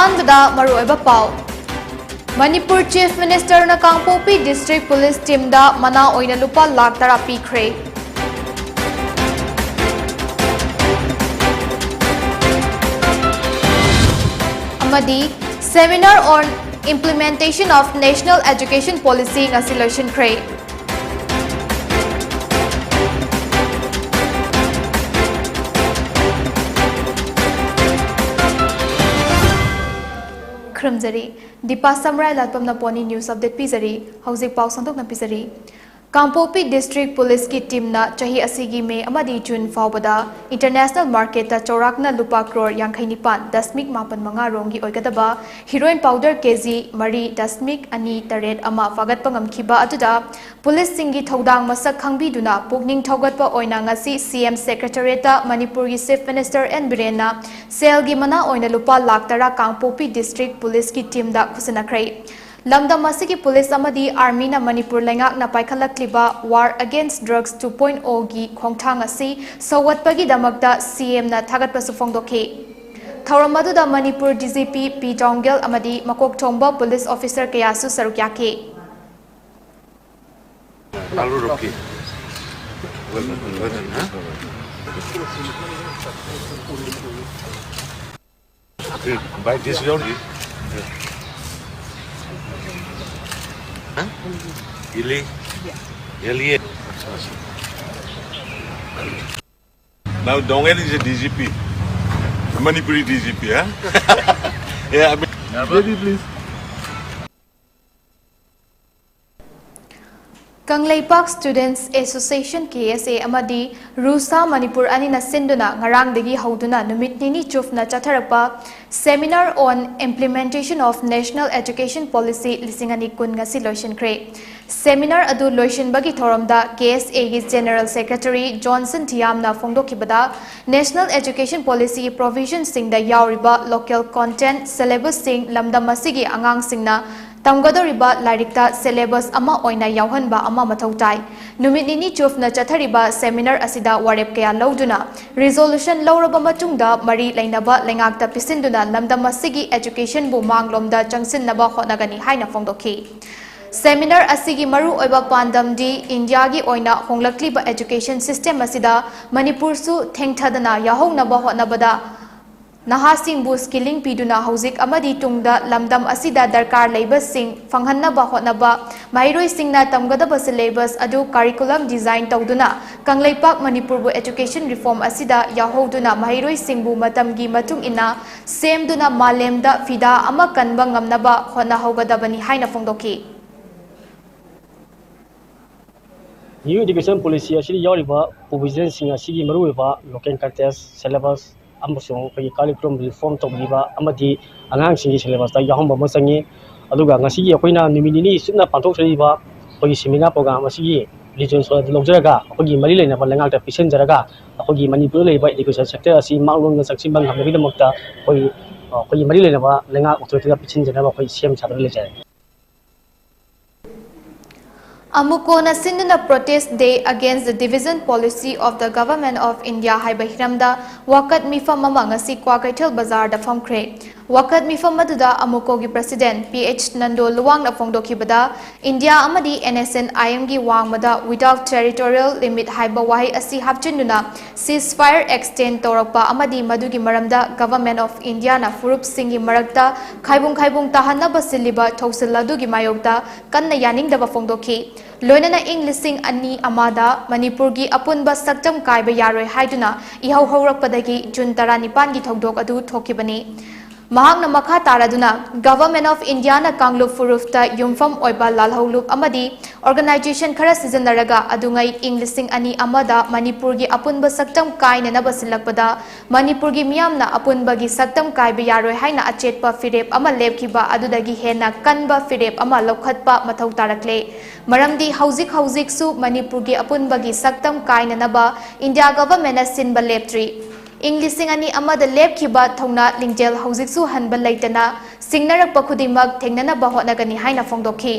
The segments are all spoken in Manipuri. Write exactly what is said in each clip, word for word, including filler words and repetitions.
ꯑꯍꯥꯟꯕꯗ ꯃꯔꯨꯑꯣꯏꯕ ꯄꯥꯎ꯫ ꯃꯅꯤꯄꯨꯔ Chief Minister ꯅ ꯀꯥꯡꯄꯣꯛꯄꯤ District Police Team ꯗ ꯃꯅꯥ ꯑꯣꯏꯅ ꯂꯨꯄꯥ ꯂꯥꯈ ꯇꯔꯥ ꯄꯤꯈ꯭ꯔꯦ꯫ ꯑꯃꯗꯤ Seminar on Implementation of National Education Policy ꯉꯁꯤ ꯂꯣꯏꯁꯤꯟꯈ꯭ꯔꯦ꯫ ꯈꯨꯔꯨꯝꯖꯔꯤ꯫ ꯗꯤꯄꯥ ꯁꯝꯔꯥꯏ ꯂꯥꯠꯄꯝꯅ ꯄꯣꯅꯤ news update ꯄꯤꯖꯔꯤ꯫ ꯍꯧꯖꯤꯛ ꯄꯥꯎ ꯁꯟꯗꯣꯛꯅ ꯄꯤꯖꯔꯤ꯫ ꯀꯥꯡꯄꯣꯛꯄꯤ District Police ꯀꯤ team ꯅ ꯆꯍꯤ ꯑꯁꯤꯒꯤ May ꯑꯃꯗꯤ June ꯐꯥꯎꯕꯗ international market ꯇ ꯆꯥꯎꯔꯥꯛꯅ ꯂꯨꯄꯥ ꯀ꯭ꯔꯣꯔ ꯌꯥꯡꯈꯩ ꯅꯤꯄꯥꯟ ꯗꯁꯃꯤꯛ ꯃꯥꯄꯟ ꯃꯉꯥ ꯔꯣꯝꯒꯤ ꯑꯣꯏꯒꯗꯕ heroin powder ꯀꯦ ꯖꯤ ꯃꯔꯤ ꯗꯁꯃꯤꯛ ꯑꯅꯤ ꯇꯔꯦꯠ ꯑꯃ ꯐꯥꯒꯠꯄ ꯉꯝꯈꯤꯕ ꯑꯗꯨꯗ police ꯁꯤꯡꯒꯤ ꯊꯧꯗꯥꯡ ꯃꯁꯛ ꯈꯪꯕꯤꯗꯨꯅ ꯄꯨꯛꯅꯤꯡ ꯊꯧꯒꯠꯄ ꯑꯣꯏꯅ ꯉꯁꯤ C M Secretariat ꯇ ꯃꯅꯤꯄꯨꯔꯒꯤ Chief Minister N ꯕꯤꯔꯦꯟꯅ ꯁꯦꯜꯒꯤ ꯃꯅꯥ ꯑꯣꯏꯅ ꯂꯨꯄꯥ ꯂꯥꯈ ꯇꯔꯥ ꯀꯥꯡꯄꯣꯛꯄꯤ District Police ꯀꯤ team ꯗ ꯈꯨꯠꯁꯤꯟꯅꯈ꯭ꯔꯦ꯫ ꯂꯝꯗꯝ ꯑꯁꯤꯒꯤ police ꯑꯃꯗꯤ army ꯅ ꯃꯅꯤꯄꯨꯔ ꯂꯩꯉꯥꯛꯅ ꯄꯥꯏꯈꯠꯂꯛꯂꯤꯕ War Against Drugs two point oh ꯒꯤ ꯈꯣꯡꯊꯥꯡ ꯑꯁꯤ ꯁꯧꯒꯠꯄꯒꯤꯗꯃꯛꯇ C M ꯅ ꯊꯥꯒꯠꯄꯁꯨ ꯐꯣꯡꯗꯣꯛꯈꯤ꯫ ꯊꯧꯔꯝ ꯑꯗꯨꯗ Manipur D G P P ꯖꯣꯡꯒꯦꯜ ꯑꯃꯗꯤ ꯃꯀꯣꯛ ꯊꯣꯡꯕ police officer ꯀꯌꯥꯁꯨ ꯁꯔꯨꯛ ꯌꯥꯈꯤ꯫ Alu rokhi. Weapon, weapon, huh? By this road. Huh? Ili? Ili. Now Dongel is a D G P. Manipuri D G P, huh? Yeah, I mean, J D, please. Kangleipak Students Association, K S A, ꯑꯃꯗꯤ ꯔꯨꯁꯥ ꯃꯅꯤꯄꯨꯔ ꯑꯅꯤꯅ ꯁꯤꯟꯗꯨꯅ ꯉꯔꯥꯡꯗꯒꯤ ꯍꯧꯗꯨꯅ ꯅꯨꯃꯤꯠ ꯅꯤꯅꯤ ꯆꯨꯞꯅ ꯆꯠꯊꯔꯛꯄ Seminar on Implementation of National Education Policy ꯂꯤꯁꯤꯡ ꯑꯅꯤ ꯀꯨꯟ ꯉꯁꯤ ꯂꯣꯏꯁꯤꯟꯈ꯭ꯔꯦ꯫ Seminar ꯑꯗꯨ ꯂꯣꯏꯁꯤꯟꯕꯒꯤ ꯊꯧꯔꯝꯗ K S A ꯒꯤ General Secretary Johnson ꯊꯤꯌꯥꯝꯅ ꯐꯣꯡꯗꯣꯛꯈꯤꯕꯗ, National Education Policy ꯒꯤ provision ꯁꯤꯡꯗ ꯌꯥꯎꯔꯤꯕ local content syllabus ꯁꯤꯡ ꯂꯝꯗꯝ ꯑꯁꯤꯒꯤ ꯑꯉꯥꯡꯁꯤꯡꯅ ꯇꯝꯒꯗꯧꯔꯤꯕ ꯂꯥꯏꯔꯤꯛꯇ syllabus ꯑꯃ ꯑꯣꯏꯅ ꯌꯥꯎꯍꯟꯕ ꯑꯃ ꯃꯊꯧ ꯇꯥꯏ꯫ ꯅꯨꯃꯤꯠ ꯅꯤꯅꯤ ꯆꯨꯞꯅ ꯆꯠꯊꯔꯤꯕ seminar ꯑꯁꯤꯗ ꯋꯥꯔꯦꯞ ꯀꯌꯥ ꯂꯧꯗꯨꯅ resolution ꯂꯧꯔꯕ ꯃꯇꯨꯡꯗ ꯃꯔꯤ ꯂꯩꯅꯕ ꯂꯩꯉꯥꯛꯇ ꯄꯤꯁꯤꯟꯗꯨꯅ ꯂꯝꯗꯝ ꯑꯁꯤꯒꯤ educationꯕꯨ ꯃꯥꯡꯂꯣꯝꯗ ꯆꯪꯁꯤꯟꯅꯕ ꯍꯣꯠꯅꯒꯅꯤ ꯍꯥꯏꯅ ꯐꯣꯡꯗꯣꯛꯈꯤ꯫ Seminar ꯑꯁꯤꯒꯤ ꯃꯔꯨꯑꯣꯏꯕ ꯄꯥꯟꯗꯝꯗꯤ ꯏꯟꯗꯤꯌꯥꯒꯤ ꯑꯣꯏꯅ ꯍꯣꯡꯂꯛꯂꯤꯕ education system ꯑꯁꯤꯗ ꯃꯅꯤꯄꯨꯔꯁꯨ ꯊꯦꯡꯊꯗꯅ ꯌꯥꯎꯍꯧꯅꯕ ꯍꯣꯠꯅꯕꯗ ꯅꯍꯥꯁꯤꯡꯕꯨ skilling ꯄꯤꯗꯨꯅ ꯍꯧꯖꯤꯛ ꯑꯃꯗꯤ ꯇꯨꯡꯗ ꯂꯝꯗꯝ ꯑꯁꯤꯗ ꯗꯔꯀꯥꯔ ꯂꯩꯕꯁꯤꯡ ꯐꯪꯍꯟꯅꯕ ꯍꯣꯠꯅꯕ, ꯃꯍꯩꯔꯣꯏꯁꯤꯡꯅ ꯇꯝꯒꯗꯕ syllabus ꯑꯗꯨ curriculum design ꯇꯧꯗꯨꯅ ꯀꯪꯂꯩꯄꯥꯛ ꯃꯅꯤꯄꯨꯔꯕꯨ education reform ꯑꯁꯤꯗ ꯌꯥꯎꯍꯧꯗꯨꯅ ꯃꯍꯩꯔꯣꯏꯁꯤꯡꯕꯨ ꯃꯇꯝꯒꯤ ꯃꯇꯨꯡ ꯏꯟꯅ ꯁꯦꯝꯗꯨꯅ ꯃꯥꯂꯦꯝꯗ ꯐꯤꯗꯥ ꯑꯃ ꯀꯟꯕ ꯉꯝꯅꯕ ꯍꯣꯠꯅꯍꯧꯒꯗꯕꯅꯤ ꯍꯥꯏꯅ ꯐꯣꯡꯗꯣꯛꯈꯤ꯫ New Education Policy ꯑꯁꯤꯗ ꯌꯥꯎꯔꯤꯕ provisionꯁꯤꯡ ꯑꯁꯤꯒꯤ ꯃꯔꯨꯑꯣꯏꯕ local content, syllabus ꯑꯃꯁꯨꯡ ꯑꯩꯈꯣꯏꯒꯤ curriculum reform ꯇꯧꯕꯤꯕ ꯑꯃꯗꯤ ꯑꯉꯥꯡꯁꯤꯡꯒꯤ syllabusꯇ ꯌꯥꯎꯍꯟꯕ ꯑꯃ ꯆꯪꯉꯤ꯫ ꯑꯗꯨꯒ ꯉꯁꯤꯒꯤ ꯑꯩꯈꯣꯏꯅ ꯅꯨꯃꯤꯠ ꯅꯤꯅꯤ ꯆꯨꯞꯅ ꯄꯥꯡꯊꯣꯛꯆꯔꯤꯕ ꯑꯩꯈꯣꯏꯒꯤ seminar program ꯑꯁꯤꯒꯤ results ꯑꯗꯨ ꯂꯧꯖꯔꯒ ꯑꯩꯈꯣꯏꯒꯤ ꯃꯔꯤ ꯂꯩꯅꯕ ꯂꯩꯉꯥꯛꯇ ꯄꯤꯁꯤꯟꯖꯔꯒ ꯑꯩꯈꯣꯏꯒꯤ ꯃꯅꯤꯄꯨꯔꯗ ꯂꯩꯔꯤꯕ education sector ꯑꯁꯤ ꯃꯥꯡꯂꯣꯝꯗ ꯆꯪꯁꯤꯟꯕ ꯉꯝꯅꯕꯒꯤꯗꯃꯛꯇ ꯑꯩꯈꯣꯏ ꯑꯩꯈꯣꯏꯒꯤ ꯃꯔꯤ ꯂꯩꯅꯕ ꯂꯩꯉꯥꯛ authorityꯗ ꯄꯤꯁꯤꯟꯖꯅꯕ ꯑꯩꯈꯣꯏ ꯁꯦꯝ ꯁꯥꯗꯨꯅ ꯂꯩꯖꯔꯦ꯫ ꯑꯃꯨꯀꯣꯅ ꯁꯤꯟꯗꯨꯅ Protest Day Against the Division Policy of the Government of India ꯍꯥꯏꯕ ꯍꯤꯔꯝꯗ ꯋꯥꯀꯠ ꯃꯤꯐꯝ ꯑꯃ ꯉꯁꯤ ꯀ꯭ꯋꯥꯀꯩꯊꯦꯜ ꯕꯖꯥꯔꯗ ꯐꯝꯈ꯭ꯔꯦ꯫ ꯋꯥꯀꯠ ꯃꯤꯐꯝ ꯑꯗꯨꯗ ꯑꯃꯨꯀꯣꯒꯤ president P H Nando ꯂꯨꯋꯥꯡꯅ ꯐꯣꯡꯗꯣꯛꯈꯤꯕꯗ, India ꯑꯃꯗꯤ NSCN-IMꯒꯤ ꯋꯥꯡꯃꯗ without territorial limit ꯍꯥꯏꯕ ꯋꯥꯍꯩ ꯑꯁꯤ ꯍꯥꯞꯆꯤꯟꯗꯨꯅ ceasefire extend ꯇꯧꯔꯛꯄ ꯑꯃꯗꯤ ꯃꯗꯨꯒꯤ ꯃꯔꯝꯗ Government of Indiaꯅ ꯐꯨꯔꯨꯞꯁꯤꯡꯒꯤ ꯃꯔꯛꯇ ꯈꯥꯏꯕꯨꯡ ꯈꯥꯏꯕꯨꯡ ꯇꯥꯍꯟꯅꯕ ꯁꯤꯜꯂꯤꯕ ꯊꯧꯁꯤꯜ ꯑꯗꯨꯒꯤ ꯃꯥꯌꯣꯛꯇ ꯀꯟꯅ ꯌꯥꯅꯤꯡꯗꯕ ꯐꯣꯡꯗꯣꯛꯈꯤ꯫ ꯂꯣꯏꯅꯅ ꯏꯪ ꯂꯤꯁꯤꯡ ꯑꯅꯤ ꯑꯃꯗ ꯃꯅꯤꯄꯨꯔꯒꯤ ꯑꯄꯨꯟꯕ ꯁꯛꯇꯝ ꯀꯥꯏꯕ ꯌꯥꯔꯣꯏ ꯍꯥꯏꯗꯨꯅ ꯏꯍꯧ ꯍꯧꯔꯛꯄꯗꯒꯤ ꯖꯨꯟ ꯇꯔꯥꯅꯤꯄꯥꯟꯒꯤ ꯊꯧꯗꯣꯛ ꯑꯗꯨ ꯊꯣꯛꯈꯤꯕꯅꯤ꯫ ꯃꯍꯥꯛꯅ ꯃꯈꯥ ꯇꯥꯔꯗꯨꯅ, Government of Indiaꯅ ꯀꯥꯡꯂꯨꯞ ꯐꯨꯔꯨꯞꯇ ꯌꯨꯝꯐꯝ ꯑꯣꯏꯕ ꯂꯥꯜꯍꯧꯂꯨꯞ ꯑꯃꯗꯤ organization ꯈꯔ ꯁꯤꯖꯤꯟꯅꯔꯒ ꯑꯗꯨꯉꯩ ꯏꯪ ꯂꯤꯁꯤꯡ ꯑꯅꯤ ꯑꯃꯗ ꯃꯅꯤꯄꯨꯔꯒꯤ ꯑꯄꯨꯟꯕ ꯁꯛꯇꯝ ꯀꯥꯏꯅꯅꯕ ꯁꯤꯜꯂꯛꯄꯗ ꯃꯅꯤꯄꯨꯔꯒꯤ ꯃꯤꯌꯥꯝꯅ ꯑꯄꯨꯟꯕꯒꯤ ꯁꯛꯇꯝ ꯀꯥꯏꯕ ꯌꯥꯔꯣꯏ ꯍꯥꯏꯅ ꯑꯆꯦꯠꯄ ꯐꯤꯔꯦꯞ ꯑꯃ ꯂꯦꯞꯈꯤꯕ ꯑꯗꯨꯗꯒꯤ ꯍꯦꯟꯅ ꯀꯟꯕ ꯐꯤꯔꯦꯞ ꯑꯃ ꯂꯧꯈꯠꯄ ꯃꯊꯧ ꯇꯥꯔꯛꯂꯦ꯫ ꯃꯔꯝꯗꯤ ꯍꯧꯖꯤꯛ ꯍꯧꯖꯤꯛꯁꯨ ꯃꯅꯤꯄꯨꯔꯒꯤ ꯑꯄꯨꯟꯕꯒꯤ ꯁꯛꯇꯝ ꯀꯥꯏꯅꯅꯕ ꯏꯟꯗꯤꯌꯥ Governmentꯅ ꯁꯤꯟꯕ ꯂꯦꯞꯇ꯭ꯔꯤ꯫ ꯏꯪ ꯂꯤꯁꯤꯡ ꯑꯅꯤ ꯑꯃꯗ ꯂꯦꯞꯈꯤꯕ ꯊꯧꯅꯥ ꯂꯤꯡꯖꯦꯜ ꯍꯧꯖꯤꯛꯁꯨ ꯍꯟꯕ ꯂꯩꯇꯅ ꯁꯤꯡꯅꯔꯛꯄ ꯈꯨꯗꯤꯡꯃꯛ ꯊꯦꯡꯅꯅꯕ ꯍꯣꯠꯅꯒꯅꯤ ꯍꯥꯏꯅ ꯐꯣꯡꯗꯣꯛꯈꯤ꯫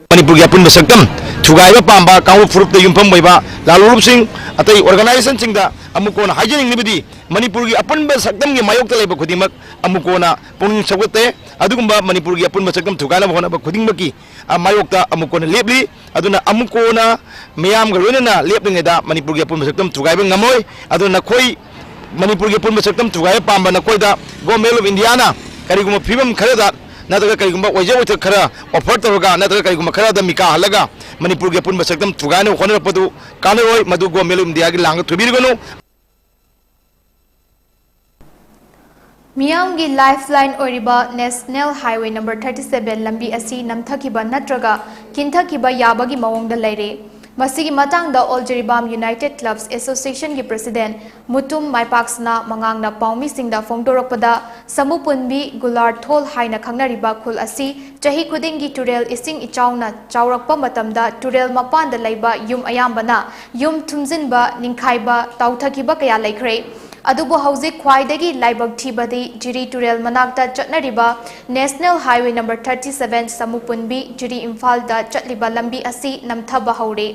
ꯃꯅꯤꯄꯨꯔꯒꯤ ꯑꯄꯨꯟꯕ ꯁꯛꯇꯝ ꯊꯨꯒꯥꯏꯕ ꯄꯥꯝꯕ ꯀꯥꯡꯂꯨꯞ ꯐꯨꯔꯨꯞꯇ ꯌꯨꯝꯐꯝ ꯑꯣꯏꯕ ꯂꯥꯂꯣꯡꯂꯨꯞꯁꯤꯡ, ꯑꯇꯩ organization ꯁꯤꯡꯗ ꯑꯃꯨꯛ ꯀꯣꯟꯅ ꯍꯥꯏꯖꯅꯤꯡꯂꯤꯕꯗꯤ, ꯃꯅꯤꯄꯨꯔꯒꯤ ꯑꯄꯨꯟꯕ ꯁꯛꯇꯝꯒꯤ ꯃꯥꯌꯣꯛꯇ ꯂꯩꯕ ꯈꯨꯗꯤꯡꯃꯛ ꯑꯃꯨꯛ ꯀꯣꯟꯅ ꯄꯨꯛꯅꯤꯡ ꯁꯧꯒꯠꯇꯦ꯫ ꯑꯗꯨꯒꯨꯝꯕ ꯃꯅꯤꯄꯨꯔꯒꯤ ꯑꯄꯨꯟꯕ ꯁꯛꯇꯝ ꯊꯨꯒꯥꯏꯅꯕ ꯍꯣꯠꯅꯕ ꯈꯨꯗꯤꯡꯃꯛꯀꯤ, ꯑ, ꯃꯥꯌꯣꯛꯇ ꯑꯃꯨꯛ ꯀꯣꯟꯅ ꯂꯦꯞꯂꯤ꯫ ꯑꯗꯨꯅ ꯑꯃꯨꯛ ꯀꯣꯟꯅ ꯃꯤꯌꯥꯝꯒ ꯂꯣꯏꯅꯅ ꯂꯦꯞꯂꯤꯉꯩꯗ ꯃꯅꯤꯄꯨꯔꯒꯤ ꯑꯄꯨꯟꯕ ꯁꯛꯇꯝ ꯊꯨꯒꯥꯏꯕ ꯉꯝꯃꯣꯏ꯫ ꯑꯗꯨꯅ ꯅꯈꯣꯏ ꯃꯅꯤꯄꯨꯔꯒꯤ ꯑꯄꯨꯟꯕ ꯁꯛꯇꯝ ꯊꯨꯒꯥꯏꯕ ꯄꯥꯝꯕ ꯅꯈꯣꯏꯗ Government of India ꯅ ꯀꯔꯤꯒꯨꯝꯕ ꯐꯤꯕꯝ ꯈꯔꯗ ꯅꯠꯇ꯭ꯔꯒ ꯀꯔꯤꯒꯨꯝꯕ ꯑꯣꯏꯖ ꯑꯣꯏꯊꯣꯛ ꯈꯔ offer ꯇꯧꯔꯒ ꯅꯠꯇ꯭ꯔꯒ ꯀꯔꯤꯒꯨꯝꯕ ꯈꯔꯗ ꯃꯤꯀꯥ ꯍꯜꯂꯒ ꯃꯅꯤꯄꯨꯔꯒꯤ ꯑꯄꯨꯟꯕ ꯁꯛꯇꯝ ꯊꯨꯒꯥꯏꯅꯕ ꯍꯣꯠꯅꯔꯛꯄꯗꯨ ꯀꯥꯟꯅꯔꯣꯏ꯫ ꯃꯗꯨ Government of India ꯒꯤ ꯂꯥꯡꯗ ꯊꯣꯏꯕꯤꯔꯒꯅꯨ꯫ ꯃꯤꯌꯥꯝꯒꯤ lifeline ꯑꯣꯏꯔꯤꯕ National Highway number thirty seven ꯂꯝꯕꯤ ꯑꯁꯤ ꯅꯝꯊꯈꯤꯕ ꯅꯠꯇ꯭ꯔꯒ ꯀꯤꯟꯊꯈꯤꯕ ꯌꯥꯕꯒꯤ ꯃꯑꯣꯡꯗ ꯂꯩꯔꯦ꯫ ꯃꯁꯤꯒꯤ ꯃꯇꯥꯡꯗ All Jiribam United Clubs Association ꯒꯤ President ꯃꯨꯇꯨꯝ ꯃꯥꯏꯄꯥꯛꯁꯅꯥ ꯃꯉꯥꯡꯅ ꯄꯥꯎꯃꯤꯁꯤꯡꯗ ꯐꯣꯡꯗꯣꯔꯛꯄꯗ, ꯁꯃꯨꯄꯨꯟꯕꯤ ꯒꯨꯂꯥꯔꯊꯣꯜ ꯍꯥꯏꯅ ꯈꯪꯅꯔꯤꯕ ꯈꯨꯜ ꯑꯁꯤ ꯆꯍꯤ ꯈꯨꯗꯤꯡꯒꯤ ꯇꯨꯔꯦꯜ ꯏꯁꯤꯡ ꯏꯆꯥꯎꯅ ꯆꯥꯎꯔꯛꯄ ꯃꯇꯝꯗ ꯇꯨꯔꯦꯜ ꯃꯄꯥꯟꯗ ꯂꯩꯕ ꯌꯨꯝ ꯑꯌꯥꯝꯕꯅ ꯌꯨꯝ ꯊꯨꯝꯖꯤꯟꯕ, ꯅꯤꯡꯈꯥꯏꯕ, ꯇꯥꯎꯊꯈꯤꯕ ꯀꯌꯥ ꯂꯩꯈ꯭ꯔꯦ꯫ ꯑꯗꯨꯕꯨ ꯍꯧꯖꯤꯛ ꯈ꯭ꯋꯥꯏꯗꯒꯤ ꯂꯥꯏꯕꯛ ꯊꯤꯕꯗꯤ ꯖꯤꯔꯤ ꯇꯨꯔꯦꯜ ꯃꯅꯥꯛꯇ ꯆꯠꯅꯔꯤꯕ National Highway number thirty seven ꯁꯃꯨꯄꯨꯟꯕꯤ ꯖꯤꯔꯤ ꯏꯝꯐꯥꯜꯗ ꯆꯠꯂꯤꯕ ꯂꯝꯕꯤ ꯑꯁꯤ ꯅꯝꯊꯕ ꯍꯧꯔꯦ꯫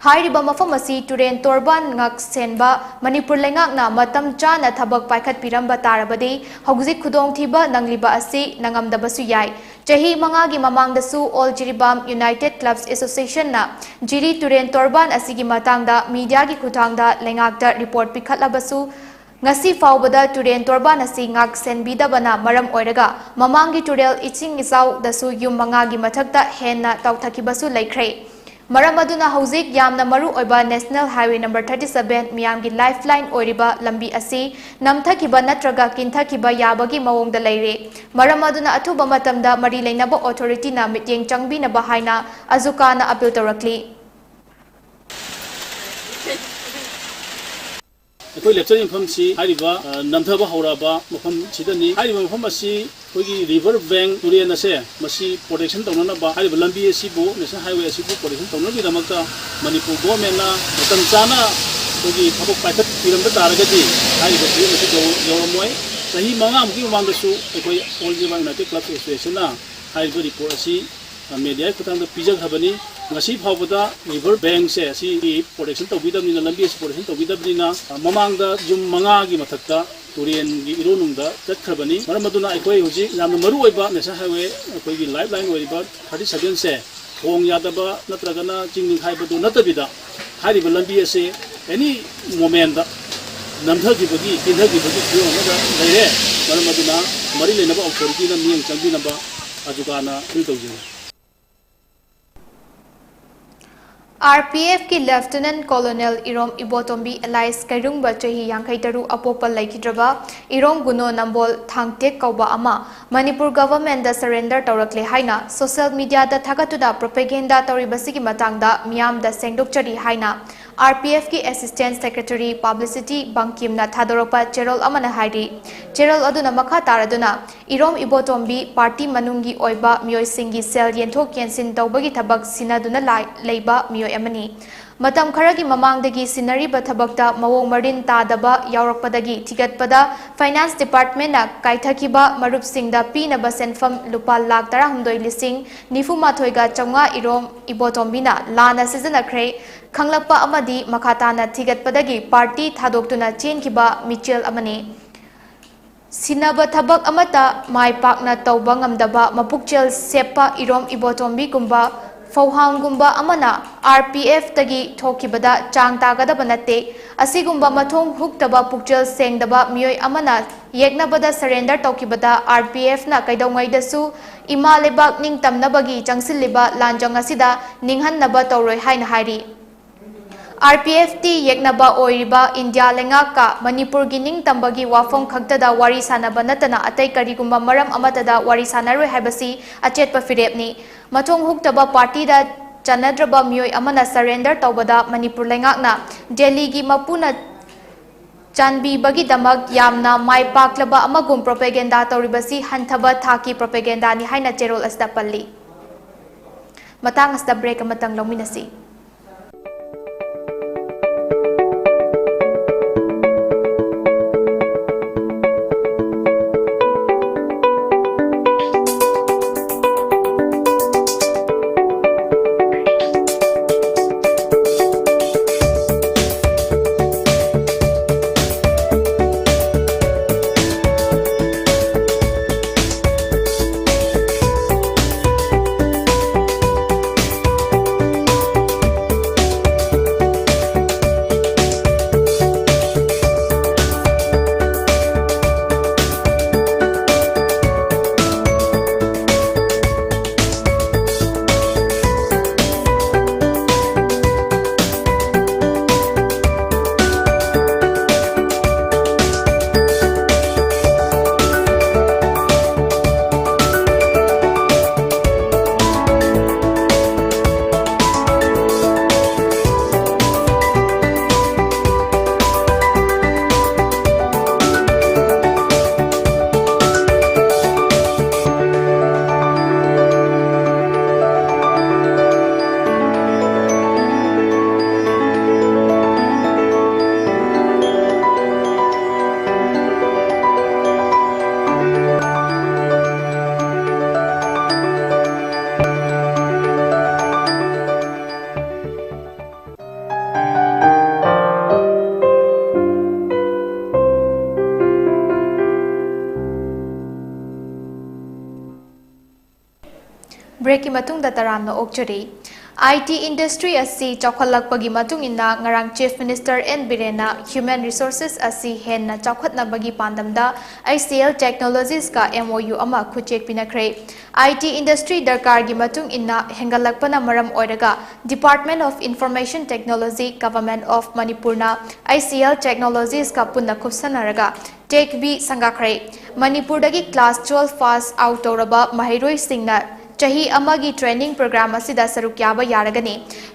ꯍꯥꯏꯔꯤꯕ ꯃꯐꯝ ꯑꯁꯤ ꯇꯨꯔꯦꯟ ꯇꯣꯔꯕꯥꯟ ꯉꯥꯛ ꯁꯦꯟꯕ ꯃꯅꯤꯄꯨꯔ ꯂꯩꯉꯥꯛꯅ ꯃꯇꯝ ꯆꯥꯅ ꯊꯕꯛ ꯄꯥꯏꯈꯠꯄꯤꯔꯝꯕ ꯇꯥꯔꯕꯗꯤ ꯍꯧꯖꯤꯛ ꯈꯨꯗꯣꯡꯊꯤꯕ ꯅꯪꯂꯤꯕ ꯑꯁꯤ ꯅꯪꯉꯝꯗꯕꯁꯨ ꯌꯥꯏ꯫ ꯆꯍꯤ ꯃꯉꯥꯒꯤ ꯃꯃꯥꯡꯗꯁꯨ All Jiribam United Clubs Association ꯅ ꯖꯤꯔꯤ ꯇꯨꯔꯦꯟ ꯇꯣꯔꯕꯥꯟ ꯑꯁꯤꯒꯤ ꯃꯇꯥꯡꯗ media ꯒꯤ ꯈꯨꯠꯊꯥꯡꯗ ꯂꯩꯉꯥꯛꯇ report ꯄꯤꯈꯠꯂꯕꯁꯨ, ꯉꯁꯤ ꯐꯥꯎꯕꯗ ꯇꯨꯔꯦꯟ ꯇꯣꯔꯕꯥꯟ ꯑꯁꯤ ꯉꯥꯛ ꯁꯦꯟꯕꯤꯗꯕꯅ ꯃꯔꯝ ꯑꯣꯏꯔꯒ ꯃꯃꯥꯡꯒꯤ ꯇꯨꯔꯦꯜ ꯏꯁꯤꯡ ꯏꯆꯥꯎꯗꯁꯨ ꯌꯨꯝ ꯃꯉꯥꯒꯤ ꯃꯊꯛꯇ ꯍꯦꯟꯅ ꯇꯥꯎꯊꯈꯤꯕꯁꯨ ꯂꯩꯈ꯭ꯔꯦ꯫ ꯃꯔꯝ ꯑꯗꯨꯅ ꯍꯧꯖꯤꯛ ꯌꯥꯝꯅ ꯃꯔꯨ ꯑꯣꯏꯕ National Highway number thirty seven ꯃꯤꯌꯥꯝꯒꯤ lifeline ꯑꯣꯏꯔꯤꯕ ꯂꯝꯕꯤ ꯑꯁꯤ ꯅꯝꯊꯈꯤꯕ ꯅꯠꯇ꯭ꯔꯒ ꯀꯤꯟꯊꯈꯤꯕ ꯌꯥꯕꯒꯤ ꯃꯑꯣꯡꯗ ꯂꯩꯔꯦ꯫ ꯃꯔꯝ ꯑꯗꯨꯅ ꯑꯊꯨꯕ ꯃꯇꯝꯗ ꯃꯔꯤ ꯂꯩꯅꯕ authority ꯅ ꯃꯤꯠꯌꯦꯡ ꯆꯪꯕꯤꯅꯕ ꯍꯥꯏꯅ ꯑꯖꯨꯀꯥꯅ appeal ꯇꯧꯔꯛꯂꯤ꯫ ꯑꯩꯈꯣꯏ ꯂꯦꯞꯆꯔꯤꯕ ꯃꯐꯝꯁꯤ ꯍꯥꯏꯔꯤꯕ, ꯑ, ꯅꯝꯊꯕ ꯍꯧꯔꯛꯑꯕ ꯃꯐꯝꯁꯤꯗꯅꯤ꯫ ꯍꯥꯏꯔꯤꯕ ꯃꯐꯝ ꯑꯁꯤ ꯑꯩꯈꯣꯏꯒꯤ river bank ꯇꯨꯔꯦꯜ ꯑꯁꯦ ꯃꯁꯤ protection ꯇꯧꯅꯅꯕ ꯍꯥꯏꯔꯤꯕ ꯂꯝꯕꯤ ꯑꯁꯤꯕꯨ, National Highway ꯑꯁꯤꯕꯨ protection ꯇꯧꯅꯕꯒꯤꯗꯃꯛꯇ ꯃꯅꯤꯄꯨꯔ government ꯅ ꯃꯇꯝ ꯆꯥꯅ ꯑꯩꯈꯣꯏꯒꯤ ꯊꯕꯛ ꯄꯥꯏꯈꯠꯄꯤꯔꯝꯕ ꯇꯥꯔꯒꯗꯤ ꯍꯥꯏꯔꯤꯕ ꯐꯤꯕꯝ ꯑꯁꯤ ꯌꯧ-, ꯌꯧꯔꯝꯃꯣꯏ꯫ ꯆꯍꯤ ꯃꯉꯥꯃꯨꯛꯀꯤ ꯃꯃꯥꯡꯗꯁꯨ ꯑꯩꯈꯣꯏ All India United Club Association ꯅ ꯍꯥꯏꯔꯤꯕ report ꯑꯁꯤ, ꯑ, media ꯒꯤ ꯈꯨꯠꯊꯥꯡꯗ ꯄꯤꯖꯈ꯭ꯔꯕꯅꯤ꯫ ꯉꯁꯤ ꯐꯥꯎꯕꯗ river bank ꯁꯦ ꯑꯁꯤ protection ꯇꯧꯕꯤꯗꯕꯅꯤꯅ, ꯂꯝꯕꯤ ꯑꯁꯤ protection ꯇꯧꯕꯤꯗꯕꯅꯤꯅ, ꯑ, ꯃꯃꯥꯡꯗ ꯌꯨꯝ ꯃꯉꯥꯒꯤ ꯃꯊꯛꯇ ꯇꯨꯔꯦꯟꯒꯤ ꯏꯔꯣꯟꯅꯨꯡꯗ ꯆꯠꯈ꯭ꯔꯕꯅꯤ꯫ ꯃꯔꯝ ꯑꯗꯨꯅ ꯑꯩꯈꯣꯏ ꯍꯧꯖꯤꯛ ꯌꯥꯝꯅ ꯃꯔꯨ ꯑꯣꯏꯕ National Highway, ꯑꯩꯈꯣꯏꯒꯤ lifeline ꯑꯣꯏꯔꯤꯕ thirty seven ꯁꯦ ꯊꯣꯡ ꯌꯥꯗꯕ ꯅꯠꯇ꯭ꯔꯒꯅ ꯆꯤꯡ ꯅꯤꯡꯈꯥꯏꯕꯗꯨ ꯅꯠꯇꯕꯤꯗ, ꯍꯥꯏꯔꯤꯕ ꯂꯝꯕꯤ ꯑꯁꯤ any moment ꯅꯝꯊꯈꯤꯕꯒꯤ, ꯀꯤꯟꯊꯈꯤꯕꯒꯤ ꯐꯤꯕꯝ ꯑꯃꯗ ꯂꯩꯔꯦ꯫ ꯃꯔꯝ ꯑꯗꯨꯅ ꯃꯔꯤ ꯂꯩꯅꯕ authority ꯅ ꯃꯤꯠꯌꯦꯡ ꯆꯪꯕꯤꯅꯕ ꯑꯖꯨꯀꯥꯅ appeal ꯇꯧꯖꯔꯤ꯫ R P F ꯀꯤ Lieutenant Colonel ꯏꯔꯣꯝ ꯏꯕꯣꯇꯣꯝꯕꯤ alias ꯀꯩꯔꯨꯡꯕ ꯆꯍꯤ ꯌꯥꯡꯈꯩ ꯇꯔꯨꯛ ꯑꯄꯣꯛꯄ ꯂꯩꯈꯤꯗ꯭ꯔꯕ ꯏꯔꯣꯝ ꯒꯨꯅꯣ ꯅꯝꯕꯣꯜ ꯊꯥꯡꯇꯦꯛ ꯀꯧꯕ ꯑꯃ ꯃꯅꯤꯄꯨꯔ government ꯗ surrender ꯇꯧꯔꯛꯂꯦ ꯍꯥꯏꯅ social media ꯗ ꯊꯥꯒꯠꯇꯨꯅ propaganda ꯇꯧꯔꯤꯕꯁꯤꯒꯤ ꯃꯇꯥꯡꯗ ꯃꯤꯌꯥꯝꯗ ꯁꯦꯡꯗꯣꯛꯆꯔꯤ ꯍꯥꯏꯅ R P F ꯀꯤ Assistant Secretary Publicity ꯕꯪꯀꯤꯝꯅ ꯊꯥꯗꯣꯔꯛꯄ ꯆꯦꯔꯣꯜ ꯑꯃꯅ ꯍꯥꯏꯔꯤ꯫ ꯆꯦꯔꯣꯜ ꯑꯗꯨꯅ ꯃꯈꯥ ꯇꯥꯔꯗꯨꯅ, ꯏꯔꯣꯝ ꯏꯕꯣꯇꯣꯝꯕꯤ party ꯃꯅꯨꯡꯒꯤ ꯑꯣꯏꯕ ꯃꯤꯑꯣꯏꯁꯤꯡꯒꯤ ꯁꯦꯜ ꯌꯦꯟꯊꯣꯛ ꯌꯦꯟꯁꯤꯟ ꯇꯧꯕꯒꯤ ꯊꯕꯛ ꯁꯤꯟꯅꯗꯨꯅ ꯂꯥꯏ-, ꯂꯩꯕ ꯃꯤꯑꯣꯏ ꯑꯃꯅꯤ꯫ ꯃꯇꯝ ꯈꯔꯒꯤ ꯃꯃꯥꯡꯗꯒꯤ ꯁꯤꯟꯅꯔꯤꯕ ꯊꯕꯛꯇ ꯃꯑꯣꯡ ꯃꯔꯤꯟ ꯇꯥꯗꯕ ꯌꯥꯎꯔꯛꯄꯗꯒꯤ ꯊꯤꯒꯠꯄꯗ Finance Department ꯅ ꯀꯥꯏꯊꯈꯤꯕ ꯃꯔꯨꯞꯁꯤꯡꯗ ꯄꯤꯅꯕ ꯁꯦꯟꯐꯝ ꯂꯨꯄꯥ ꯂꯥꯈ ꯇꯔꯥꯍꯨꯝꯗꯣꯏ ꯂꯤꯁꯤꯡ ꯅꯤꯐꯨ ꯃꯥꯊꯣꯏꯒ ꯆꯥꯝꯃꯉꯥ ꯏꯔꯣꯝ ꯏꯕꯣꯇꯣꯝꯕꯤꯅ ꯂꯥꯟꯅ ꯁꯤꯖꯤꯟꯅꯈ꯭ꯔꯦ ꯈꯪꯂꯛꯄ ꯑꯃꯗꯤ ꯃꯈꯥ ꯇꯥꯅ ꯊꯤꯒꯠꯄꯗꯒꯤ party ꯊꯥꯗꯣꯛꯇꯨꯅ ꯆꯦꯟꯈꯤꯕ ꯃꯤꯆꯦꯜ ꯑꯃꯅꯤ꯫ ꯁꯤꯟꯅꯕ ꯊꯕꯛ ꯑꯃꯠꯇ ꯃꯥꯏ ꯄꯥꯛꯅ ꯇꯧꯕ ꯉꯝꯗꯕ ꯃꯄꯨꯛꯆꯦꯜ ꯁꯦꯞꯄ ꯏꯔꯣꯝ ꯏꯕꯣꯇꯣꯝꯕꯤꯒꯨꯝꯕ ꯐꯧꯍꯥꯝꯒꯨꯝꯕ ꯑꯃꯅ R P F ꯇꯒꯤ ꯊꯣꯛꯈꯤꯕꯗ ꯆꯥꯡ ꯇꯥꯒꯗꯕ ꯅꯠꯇꯦ꯫ ꯑꯁꯤꯒꯨꯝꯕ ꯃꯊꯣꯡ ꯍꯨꯛꯇꯕ ꯄꯨꯛꯆꯦꯜ ꯁꯦꯡꯗꯕ ꯃꯤꯑꯣꯏ ꯑꯃꯅ ꯌꯦꯛꯅꯕꯗ surrender ꯇꯧꯈꯤꯕꯗ R P F ꯅ ꯀꯩꯗꯧꯉꯩꯗꯁꯨ ꯏꯃꯥ ꯂꯩꯕꯥꯛ ꯅꯤꯡꯇꯝꯅꯕꯒꯤ ꯆꯪꯁꯤꯜꯂꯤꯕ ꯂꯥꯟꯖꯪ ꯑꯁꯤꯗ ꯅꯤꯡꯍꯟꯅꯕ ꯇꯧꯔꯣꯏ ꯍꯥꯏꯅ ꯍꯥꯏꯔꯤ꯫ R P F ꯇꯤ ꯌꯦꯛꯅꯕ ꯑꯣꯏꯔꯤꯕ ꯏꯟꯗꯤꯌꯥ ꯂꯩꯉꯥꯛꯀ ꯃꯅꯤꯄꯨꯔꯒꯤ ꯅꯤꯡꯇꯝꯕꯒꯤ ꯋꯥꯐꯝ ꯈꯛꯇꯗ ꯋꯥꯔꯤ ꯁꯥꯅꯕ ꯅꯠꯇꯅ ꯑꯇꯩ ꯀꯔꯤꯒꯨꯝꯕ ꯃꯔꯝ ꯑꯃꯠꯇꯗ ꯋꯥꯔꯤ ꯁꯥꯅꯔꯣꯏ ꯍꯥꯏꯕꯁꯤ ꯑꯆꯦꯠꯄ ꯐꯤꯔꯦꯞꯅꯤ꯫ ꯃꯊꯣꯡ ꯍꯨꯛꯇꯕ party ꯗ ꯆꯟꯅꯗ꯭ꯔꯕ ꯃꯤꯑꯣꯏ ꯑꯃꯅ surrender ꯇꯧꯕꯗ ꯃꯅꯤꯄꯨꯔ ꯂꯩꯉꯥꯛꯅ ꯗꯦꯜꯂꯤꯒꯤ ꯃꯄꯨꯅ ꯆꯥꯟꯕꯤꯕꯒꯤꯗꯃꯛ ꯌꯥꯝꯅ ꯃꯥꯏ ꯄꯥꯛꯂꯕ ꯑꯃꯒꯨꯝ propaganda ꯇꯧꯔꯤꯕꯁꯤ ꯍꯟꯊꯕ ꯊꯥꯛꯀꯤ propaganda ꯅꯤ ꯍꯥꯏꯅ ꯆꯦꯔꯣꯜ ꯑꯁꯤꯗ ꯄꯜꯂꯤ꯫ ꯃꯇꯥꯡ ꯑꯁꯤꯗ break ꯑꯃꯇꯪ ꯂꯧꯃꯤꯟꯅꯁꯤ꯫ ꯀꯤ ꯃꯇꯨꯡꯗ ꯇꯔꯥꯝꯅ ꯑꯣꯛꯆꯔꯤ꯫ I T industry ꯑꯁꯤ ꯆꯥꯎꯈꯠꯂꯛꯄꯒꯤ ꯃꯇꯨꯡ ꯏꯟꯅ ꯉꯔꯥꯡ Chief Minister N Birenꯅ human resources ꯑꯁꯤ ꯍꯦꯟꯅ ꯆꯥꯎꯈꯠꯅꯕꯒꯤ ꯄꯥꯟꯗꯝꯗ I C L Technologiesꯀ M O U ꯑꯃ ꯈꯨꯠꯆꯦꯛ ꯄꯤꯅꯈ꯭ꯔꯦ꯫ I T industry ꯗꯔꯀꯥꯔꯒꯤ ꯃꯇꯨꯡ ꯏꯟꯅ ꯍꯦꯟꯒꯠꯂꯛꯄꯅ ꯃꯔꯝ ꯑꯣꯏꯔꯒ Department of Information Technology, Government of Manipurꯅ I C L Technologiesꯀ ꯄꯨꯟꯅ ꯈꯨꯠꯁꯝꯅꯔꯒ Tech Week ꯁꯪꯒꯥꯈ꯭ꯔꯦ꯫ ꯃꯅꯤꯄꯨꯔꯗꯒꯤ class twelve pass out ꯇꯧꯔꯕ ꯃꯍꯩꯔꯣꯏꯁꯤꯡꯅ ꯆꯍꯤ ꯑꯃꯒꯤ training program ꯑꯁꯤꯗ ꯁꯔꯨꯛ ꯌꯥꯕ ꯌꯥꯔꯒꯅꯤ꯫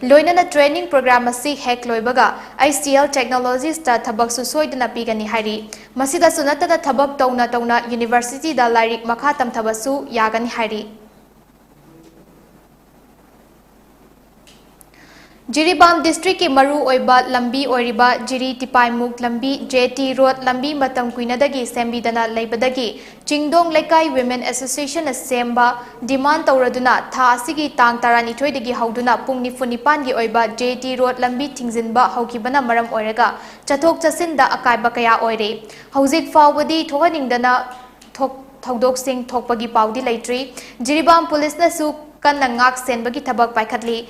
ꯂꯣꯏꯅꯅ training program ꯑꯁꯤ ꯍꯦꯛ ꯂꯣꯏꯕꯒ I C L Technologiesꯇ ꯊꯕꯛꯁꯨ ꯁꯣꯏꯗꯅ ꯄꯤꯒꯅꯤ ꯍꯥꯏꯔꯤ꯫ ꯃꯁꯤꯗꯁꯨ ꯅꯠꯇꯅ ꯊꯕꯛ ꯇꯧꯅ ꯇꯧꯅ universityꯗ ꯂꯥꯏꯔꯤꯛ ꯃꯈꯥ ꯇꯝꯊꯕꯁꯨ ꯌꯥꯒꯅꯤ ꯍꯥꯏꯔꯤ꯫ ꯖꯤꯔꯤꯕꯥꯝ districtꯀꯤ ꯃꯔꯨ ꯑꯣꯏꯕ ꯂꯝꯕꯤ ꯑꯣꯏꯔꯤꯕ ꯖꯤꯔꯤ ꯇꯤꯄꯥꯏꯃꯨꯛ ꯂꯝꯕꯤ, J T Road ꯂꯝꯕꯤ ꯃꯇꯝ ꯀꯨꯏꯅꯗꯒꯤ ꯁꯦꯝꯕꯤꯗꯅ ꯂꯩꯕꯗꯒꯤ ꯆꯤꯡꯗꯣꯡ ꯂꯩꯀꯥꯏ Women Associationꯅ ꯁꯦꯝꯕ demand ꯇꯧꯔꯗꯨꯅ ꯊꯥ ꯑꯁꯤꯒꯤ ꯇꯥꯡ ꯇꯔꯥꯅꯤꯊꯣꯏꯗꯒꯤ ꯍꯧꯗꯨꯅ ꯄꯨꯡ ꯅꯤꯐꯨ ꯅꯤꯄꯥꯟꯒꯤ ꯑꯣꯏꯕ J T Road ꯂꯝꯕꯤ ꯊꯤꯡꯖꯤꯟꯕ ꯍꯧꯈꯤꯕꯅ ꯃꯔꯝ ꯑꯣꯏꯔꯒ ꯆꯠꯊꯣꯛ ꯆꯠꯁꯤꯟꯗ ꯑꯀꯥꯏꯕ ꯀꯌꯥ ꯑꯣꯏꯔꯦ꯫ ꯍꯧꯖꯤꯛ ꯐꯥꯎꯕꯗꯤ ꯊꯣꯛꯍꯟꯅꯤꯡꯗꯅ ꯊꯣꯛ-, ꯊꯧꯗꯣꯛꯁꯤꯡ ꯊꯣꯛꯄꯒꯤ ꯄꯥꯎꯗꯤ ꯂꯩꯇ꯭ꯔꯤ꯫ ꯖꯤꯔꯤꯕꯥꯝ ꯄꯨꯂꯤꯁꯅꯁꯨ ꯀꯟꯅ ꯉꯥꯛ ꯁꯦꯟꯕꯒꯤ ꯊꯕꯛ ꯄꯥꯏꯈꯠꯂꯤ꯫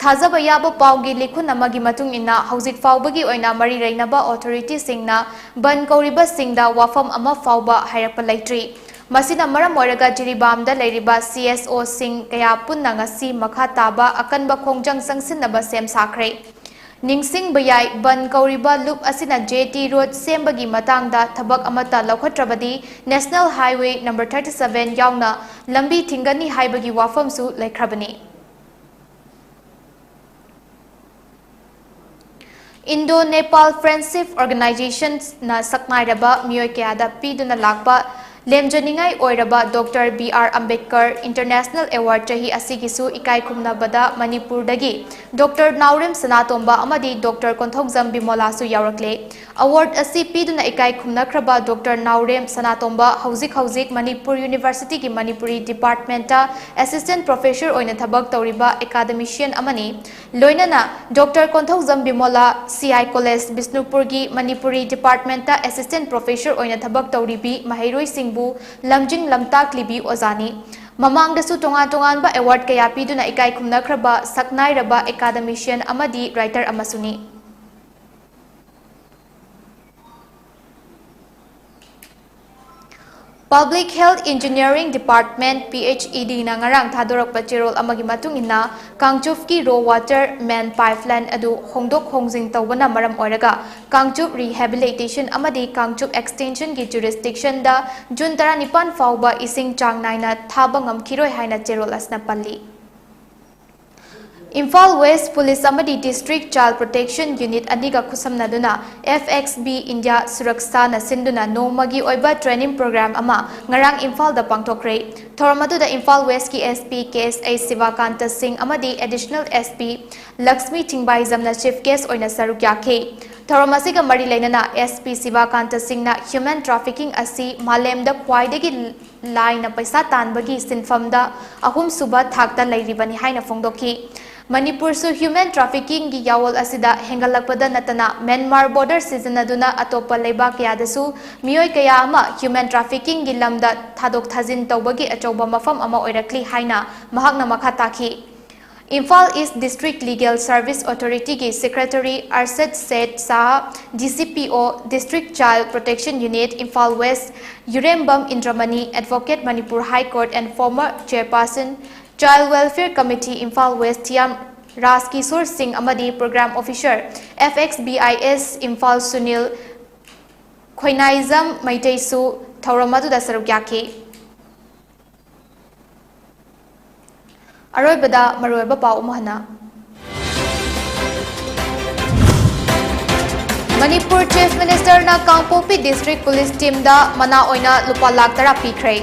ꯊꯥꯖꯕ ꯌꯥꯕ ꯄꯥꯎꯒꯤ ꯂꯤꯈꯨꯟ ꯑꯃꯒꯤ ꯃꯇꯨꯡ ꯏꯟꯅ, ꯍꯧꯖꯤꯛ ꯐꯥꯎꯕꯒꯤ ꯑꯣꯏꯅ ꯃꯔꯤ ꯂꯩꯅꯕ authorityꯁꯤꯡꯅ ꯕꯟ ꯀꯧꯔꯤꯕꯁꯤꯡꯗ ꯋꯥꯐꯝ ꯑꯃ ꯐꯥꯎꯕ ꯍꯥꯏꯔꯛꯄ ꯂꯩꯇ꯭ꯔꯤ꯫ ꯃꯁꯤꯅ ꯃꯔꯝ ꯑꯣꯏꯔꯒ ꯖꯤꯔꯤꯕꯥꯝꯗ ꯂꯩꯔꯤꯕ C S Oꯁꯤꯡ ꯀꯌꯥ ꯄꯨꯟꯅ ꯉꯁꯤ ꯃꯈꯥ ꯇꯥꯕ ꯑꯀꯟꯕ ꯈꯣꯡꯖꯪ ꯆꯪꯁꯤꯟꯅꯕ ꯁꯦꯝ ꯁꯥꯈ꯭ꯔꯦ꯫ ꯅꯤꯡꯁꯤꯡꯕ ꯌꯥꯏ, ꯕꯟ ꯀꯧꯔꯤꯕ ꯂꯨꯞ ꯑꯁꯤꯅ J T Road ꯁꯦꯝꯕꯒꯤ ꯃꯇꯥꯡꯗ ꯊꯕꯛ ꯑꯃꯠꯇ ꯂꯧꯈꯠꯇ꯭ꯔꯕꯗꯤ National Highway number thirty seven ꯌꯥꯎꯅ ꯂꯝꯕꯤ ꯊꯤꯡꯒꯅꯤ ꯍꯥꯏꯕꯒꯤ ꯋꯥꯐꯝꯁꯨ ꯂꯩꯈ꯭ꯔꯕꯅꯤ꯫ Indo Nepal Friendship Organizationꯅ ꯁꯛꯅꯥꯏꯔꯕ ꯃꯤꯑꯣꯏ ꯀꯌꯥꯗ ꯄꯤꯗꯨꯅ ꯂꯥꯛꯄ ꯂꯦꯝꯖꯅꯤꯡꯉꯥꯏ ꯑꯣꯏꯔꯕ Doctor B R Ambedkar International Award ꯆꯍꯤ ꯑꯁꯤꯒꯤꯁꯨ ꯏꯀꯥꯏ ꯈꯨꯝꯅꯕꯗ ꯃꯅꯤꯄꯨꯔꯗꯒꯤ Doctor ꯅꯥꯎꯔꯦꯝ ꯁꯅꯥꯇꯣꯝꯕ ꯑꯃꯗꯤ Doctor ꯀꯣꯟꯊꯧꯖꯝ ꯕꯤꯃꯣꯂꯥꯁꯨ ꯌꯥꯎꯔꯛꯂꯦ꯫ Award ꯑꯁꯤ ꯄꯤꯗꯨꯅ ꯏꯀꯥꯏ ꯈꯨꯝꯅꯈ꯭ꯔꯕ Doctor ꯅꯥꯎꯔꯦꯝ ꯁꯅꯥꯇꯣꯝꯕ ꯍꯧꯖꯤꯛ ꯍꯧꯖꯤꯛ ꯃꯅꯤꯄꯨꯔ Universityꯒꯤ ꯃꯅꯤꯄꯨꯔꯤ departmentꯇ assistant professor ꯑꯣꯏꯅ ꯊꯕꯛ ꯇꯧꯔꯤꯕ academician ꯑꯃꯅꯤ꯫ ꯂꯣꯏꯅꯅ Doctor Konthoujam Bimola, C I College ꯕꯤꯁꯅꯨꯄꯨꯔꯒꯤ Manipuri departmentꯇ assistant professor ꯑꯣꯏꯅ ꯊꯕꯛ ꯇꯧꯔꯤꯕꯤ ꯃꯍꯩꯔꯣꯏꯁꯤꯡꯕꯨ ꯂꯝꯖꯤꯡ ꯂꯝꯇꯥꯛꯂꯤꯕꯤ ꯑꯣꯖꯥꯅꯤ꯫ ꯃꯃꯥꯡꯗꯁꯨ ꯇꯣꯉꯥꯟ ꯇꯣꯉꯥꯟꯕ award ꯀꯌꯥ ꯄꯤꯗꯨꯅ ꯏꯀꯥꯏ ꯈꯨꯝꯅꯈ꯭ꯔꯕ ꯁꯛꯅꯥꯏꯔꯕ academician ꯑꯃꯗꯤ writer ꯑꯃꯁꯨꯅꯤ꯫ Public Health Engineering Department, P H E D ꯅ ꯉꯔꯥꯡ ꯊꯥꯗꯣꯔꯛꯄ ꯆꯦꯔꯣꯜ ꯑꯃꯒꯤ ꯃꯇꯨꯡ ꯏꯟꯅ, ꯀꯥꯡꯆꯨꯞꯀꯤ raw water main pipeline ꯑꯗꯨ ꯍꯣꯡꯗꯣꯛ ꯍꯣꯡꯖꯤꯟ ꯇꯧꯕꯅ ꯃꯔꯝ ꯑꯣꯏꯔꯒ, ꯀꯥꯡꯆꯨꯞ rehabilitation ꯑꯃꯗꯤ ꯀꯥꯡꯆꯨꯞ extension ꯒꯤ jurisdiction ꯗ June ꯇꯔꯥꯅꯤꯄꯥꯟ ꯐꯥꯎꯕ ꯏꯁꯤꯡ ꯆꯥꯡ ꯅꯥꯏꯅ ꯊꯥꯕ ꯉꯝꯈꯤꯔꯣꯏ ꯍꯥꯏꯅ ꯆꯦꯔꯣꯜ ꯑꯁꯤꯅ ꯄꯜꯂꯤ꯫ ꯏꯝꯐꯥꯜ West Police ꯑꯃꯗꯤ District Child Protection Unit ꯑꯅꯤꯒ ꯈꯨꯠꯁꯝꯅꯗꯨꯅ F X B India Suraksha ꯅ ꯁꯤꯟꯗꯨꯅ ꯅꯣꯡꯃꯒꯤ ꯑꯣꯏꯕ training program ꯑꯃ ꯉꯔꯥꯡ ꯏꯝꯐꯥꯜꯗ ꯄꯥꯡꯊꯣꯛꯈ꯭ꯔꯦ꯫ ꯊꯧꯔꯝ ꯑꯗꯨꯗ ꯏꯝꯐꯥꯜ West ꯀꯤ S P K S A ꯁꯤꯕꯥꯀꯥꯟꯇ ꯁꯤꯡ ꯑꯃꯗꯤ Additional S P Lakshmi ꯆꯤꯡꯕꯥꯏꯖꯝꯅ chief guest ꯑꯣꯏꯅ ꯁꯔꯨꯛ ꯌꯥꯈꯤ꯫ ꯊꯧꯔꯝ ꯑꯁꯤꯒ ꯃꯔꯤ ꯂꯩꯅꯅ S P ꯁꯤꯕꯥꯀꯥꯟꯇ ꯁꯤꯡꯅ human trafficking ꯑꯁꯤ ꯃꯥꯂꯦꯝꯗ ꯈ꯭ꯋꯥꯏꯗꯒꯤ ꯂꯥꯏꯅ ꯄꯩꯁꯥ ꯇꯥꯟꯕꯒꯤ ꯁꯤꯟꯐꯝꯗ ꯑꯍꯨꯝꯁꯨꯕ ꯊꯥꯛꯇ ꯂꯩꯔꯤꯕꯅꯤ ꯍꯥꯏꯅ ꯐꯣꯡꯗꯣꯛꯈꯤ꯫ ꯃꯅꯤꯄꯨꯔꯁꯨ human trafficking ꯒꯤ ꯌꯥꯋꯣꯜ ꯑꯁꯤꯗ ꯍꯦꯟꯒꯠꯂꯛꯄꯗ ꯅꯠꯇꯅ, ꯃ꯭ꯌꯥꯟꯃꯥꯔ border ꯁꯤꯖꯤꯟꯅꯗꯨꯅ ꯑꯇꯣꯞꯄ ꯂꯩꯕꯥꯛ ꯀꯌꯥꯗꯁꯨ ꯃꯤꯑꯣꯏ ꯀꯌꯥ ꯑꯃ human trafficking ꯒꯤ ꯂꯝꯗ ꯊꯥꯗꯣꯛ ꯊꯥꯖꯤꯟ ꯇꯧꯕꯒꯤ ꯑꯆꯧꯕ ꯃꯐꯝ ꯑꯃ ꯑꯣꯏꯔꯛꯂꯤ ꯍꯥꯏꯅ ꯃꯍꯥꯛꯅ ꯃꯈꯥ ꯇꯥꯈꯤ꯫ Imphal East District Legal Service Authority ꯒꯤ Secretary Arshad Seth Shah, D C P O, District Child Protection Unit, Imphal West, Yurembam Indramani, Advocate, Manipur High Court and former Chairperson, Child Welfare Committee, Imphal West, Thiam Rajkishore Singh ꯑꯃꯗꯤ Program Officer, F X B I S, Imphal, Sunil Khoinaijam ꯃꯩꯇꯩꯁꯨ ꯊꯧꯔꯝ ꯑꯗꯨꯗ ꯁꯔꯨꯛ ꯌꯥꯈꯤ꯫ ꯑꯔꯣꯏꯕꯗ ꯃꯔꯨꯑꯣꯏꯕ ꯄꯥꯎ ꯑꯃꯨꯛ ꯍꯟꯅ꯫ ꯃꯅꯤꯄꯨꯔ Chief Minister ꯅ ꯀꯥꯡꯄꯣꯛꯄꯤ District Police Team ꯗ ꯃꯅꯥ ꯑꯣꯏꯅ ꯂꯨꯄꯥ ꯂꯥꯈ ꯇꯔꯥ ꯄꯤꯈ꯭ꯔꯦ꯫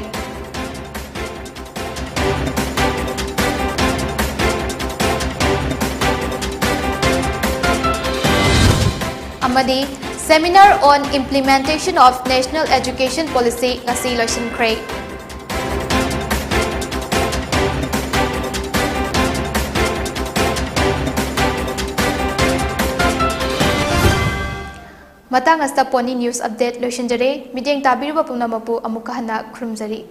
ꯑꯃꯗꯤ Seminar on Implementation of National Education Policy ꯉꯁꯤ ꯂꯣꯏꯁꯤꯟꯈ꯭ꯔꯦ꯫ ꯃꯇꯥꯡ ꯑꯁꯤꯗ Pony News Update ꯂꯣꯏꯁꯤꯟꯖꯔꯦ꯫ ꯃꯤꯠꯌꯦꯡ ꯇꯥꯕꯤꯔꯤꯕ ꯄꯨꯝꯅꯃꯛꯄꯨ ꯑꯃꯨꯛꯀ ꯍꯟꯅ ꯈꯨꯔꯨꯝꯖꯔꯤ꯫